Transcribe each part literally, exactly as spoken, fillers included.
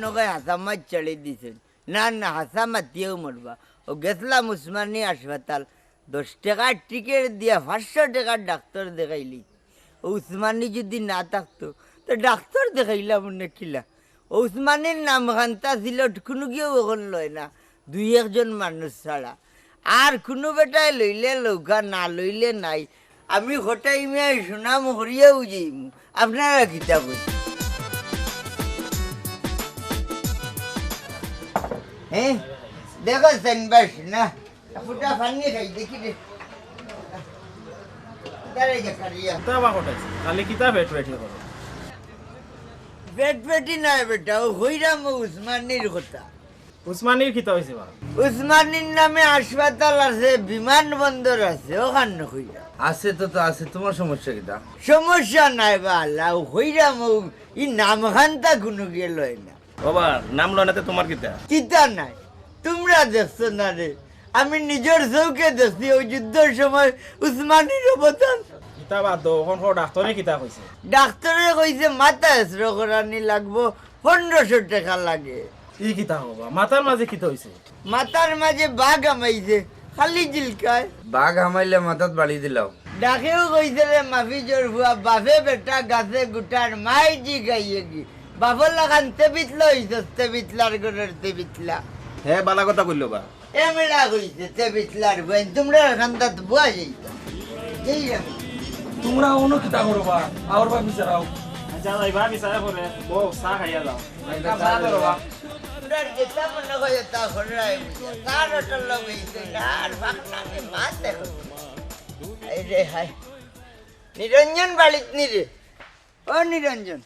নগায় হাছা মাত ছাড়ি দিছইন। না, না, হাছা মাতিয়াউ মরবা। অউ গেছলাম উসমানী হাসপাতাল, দশ টেকার টিকেট দিয়া পাঁচশো টেকার ডাক্তর দেখাইলি। অউ উসমানী যুদি না থাকতো, তে ডাক্তর দেখাইলাম অনে কিলা? অউ উসমানীর নামখান্তা সিলট কুনুগিয়েউ অখন লয় না, দুই একজন মানুষ ছাড়া। আর কুনু বেটায় লইলে লউক্কা, না লইলে নাই। আমি কটাই মিয়ায় সুনাম করিয়াউ যাইমু। আপনারা কিতা কইন? হে? দেখো সেনবাস না। ফুটা পানি খাই, দেখি রে। দাঁড়াই যা, কারিয়া। কিতা বা কটাইছে? খালি কিতা বেট বেটি করো? বেট বেটি নায় বেটা, অউ কইরাম অউ উসমানীর কথা। উসমানীর কিতা অইছে বা? উসমানীর নামে হাসপাতাল আছে, বিমানবন্দর আছে, অখান কইরাম। আছে তো, তো আছে, তুমার সমস্যা কিতা? সমস্যা নাই বা আল্লাহ, অউ কইরাম অউ, ই নামখান্তা কুনুগিয়ে লয় না। ও বা, নাম লয় না তে তুমার কিতা? কিতা নাই, তুমরা দেখছো না রে, আমি নিজর চউখে দেখছি অউ যুদ্ধর সময় উসমানীর অবদান। কিতা বাদ দেও, অখন কও ডাক্তরে কিতা কইছে? ডাক্তরে কইছে মাথা এক্সরে করানি লাগবো, পনরোশো টেকা লাগে। ই কিতা কও বা, মাথার মাঝে কিতা অইছে? মাথার মাঝে বাঘ হামাইছে, খালি জিলকায়। বাঘ হামাইলে মাথাত বাড়ি দিলাও। ডাকেউ কইছে রে মাফিজর ফুয়া, বাফে বেটা গাছে গুটার মাই জি গাইয়ে গি। বাফর লাখান তেবিতলা অইছস, তেবিতলার ঘরর তেবিতলা। হে বালা কথা কইলো বা। এমলা কইছে তেবিতলার ফুয়া, তুমরার খান্দাত বুয়া যাইতা। এই রে। তুমরা অনো কিতা করো বা, আওর বা বিচারাও। আচ্ছা, যাই বা বিচারা করে, বউ চা খাইয়া যাও। আমরার যেতা মনো কয় তা কররায় বুঝা। তার অটল লগে অইছে না, আর বাংলাতে মাত দেখো। এই রে হায়। নিরঞ্জন বাড়িত নি রে? ও নিরঞ্জন।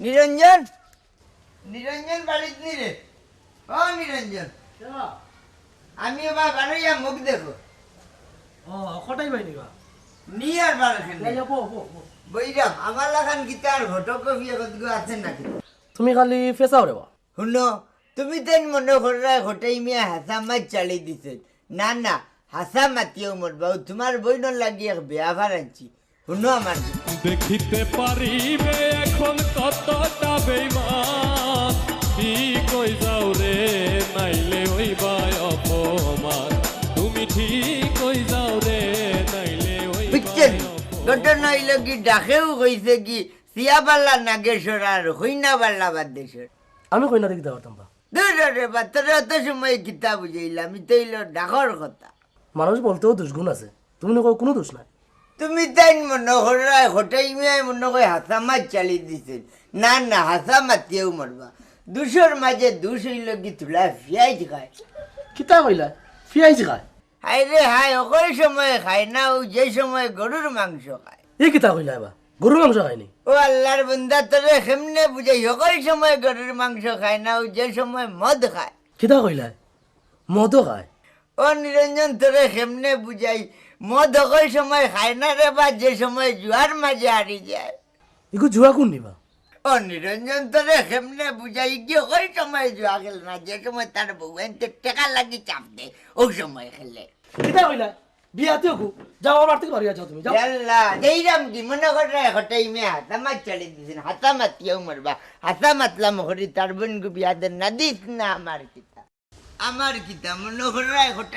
নিরঞ্জন? নিরঞ্জন বাড়িত নি রে? ও নিরঞ্জন। আমি এবার বারইয়া মুখ দেখো। ও, কটাই ভাই নিবা? নি আর বার এখানে। এই, বউ, বউ, বউ। বইরাম, আমার লাখান কিতা আর ফটোকপি কতগু আছে নাকি? তুমি খালি ফেসাও রে বা। হুনো, তুমি তেন মনো কররায় কটাই মিয়া হাছা মাত ছাড়ি দিছে। না, না, হাছা মাতিয়াউ মরবা। অউ তুমার বইনর লাগি এক বেয়াফার আনছি। হুনো আমার। দেখিতে পারিবে এখন কতটা বেইমান। ঠিক অই যাও রে, নাইলে অইবায় অপমান। তুমি ঠিক অই যাও রে, নাইলে অইবায় বুঝছেন? অপমান। ঘটনা অইলো কি, ডাকেউ কইছে কি, ছিয়া বালা নাগেশ্বর আর কইনা বালা বাদেশ্বর। আমি কইনারে কিতা করতাম বা? দূর রে বা, তোরে অত সময় কিতা বুঝাইলাম, ইতা অইলো ডাকর কথা। মানুষ বলতেও দুষগুণ আছে, তুমি নু কও কুনু দুষ নাই। তুমি তাইন মনো কররায়, কটাই মিয়ায় মনো কয় হাছা মাত ছাড়ি দিছে। না, না, হাছা মাতিয়াউ মরবা। দুষর মাঝে দুষ অইলো কি, থুড়া পিয়াইজ খায়। কিতা কইলা? পিয়াইজ খায়? হায় রে হায়, হকল সময় খায় না, অউ যে সময় গরুর মাংস খায়। ই কিতা কইলা এবার? গরুর মাংস খায় নি? ও আল্লার বান্দা, তোরে কেমনে বুঝাই, হকল সময় গরুর মাংস খায় না, অউ যে সময় মদ খায়। কিতা কইলা? মদও খায়? ও নিরঞ্জন, তোরে কেমনে বুঝাই, মদ হকল সময় খায় না রে বা, যে সময় জুয়ার মাঝে হারি যায়। ইগু জুয়া কুন নি বা? ও নিরঞ্জন, তোরে কেমনে বুঝাই, ইগু হকল সময় জুয়া খেলে না, যে সময় তার বউয়াইন্তে টেকার লাগি চাপ দেয়, অউ সময় খেলে। কিতা কইলা? বিয়াতে অগু, যাও, আমার বাড়ি থাকি বারইয়া যাও তুমি, যাও। ইয়াল্লা, যাইরাম কি, মনো কররায় কটাই মিয়ায় হাছা মাত ছাড়ি দিছে, হাছা মাতিয়াউ মরবা, হাছা মাতলাম করি তার বইনগু বিয়া দের না, দিস না, আমার কিতা, আমার কিতা, মনো কররায় কটাই